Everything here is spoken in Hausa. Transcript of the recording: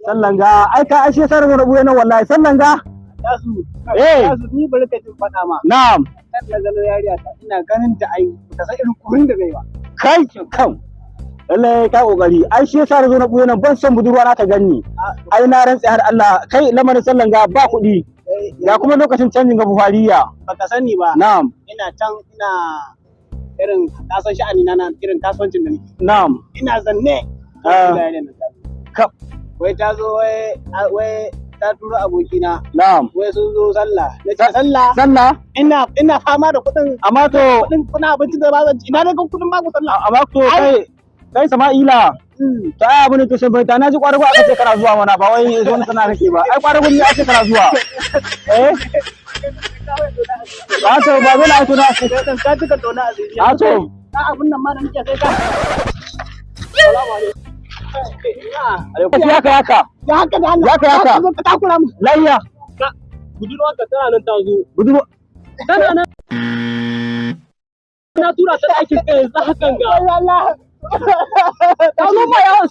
Sallan ga ai ka ashe sarin rabu yana wallahi sallan ga. Tasu. Eh. Tasu, ni bari ka jin faɗa ma. Na'am. Kan na gano yariya ta, ina ganin ta, ai ka san irin kurin da zai ba. Kai kam. Lallai ka kokari. Ai shi yasa na zo na buye nan, ban son budurwa na ta ganni. Ai na rantse har Allah, kai, lamarin sallan ga ba kuɗi. Ga kuma lokacin canjin ga Buhariya. Baka sani ba. Na'am. Ina can ina irin kasan sha'ani na irin kasuwancin da nake. Na'am. Ina zanne. Ah. Ga yariyar nan ta zo. Kap. Wai ta zo, wai ta turo abokina. Na'am. Wai sun zo sallah. Na ce sallah. Sallah. Ina fama da kuɗin Amma to kuɗin abincin da ba zan ci. Ina ne kuɗin ba ku sallah. Amma to kai Sama'ila. To ai abu ne, to sai bai ta na ji kwadago aka ce kana zuwa mana, ba wai zo sana kake ba. Ai kwadago ne ake kana zuwa. Eh? A to ba dole ai to na Kai dan ka cika tona asiri. A to. Na abun nan ma da nake sai ka. Salamu alaikum. Ya ka yaka. Ya haka da Allah. Yaka, yaka. Ka zo ka takura mu. Layya. Budurwarka tana nan ta zo. Budurwa. Tana nan. Na tura ta ɗakin ka yanzu hakan ga. Allah. Ta zo ma yawon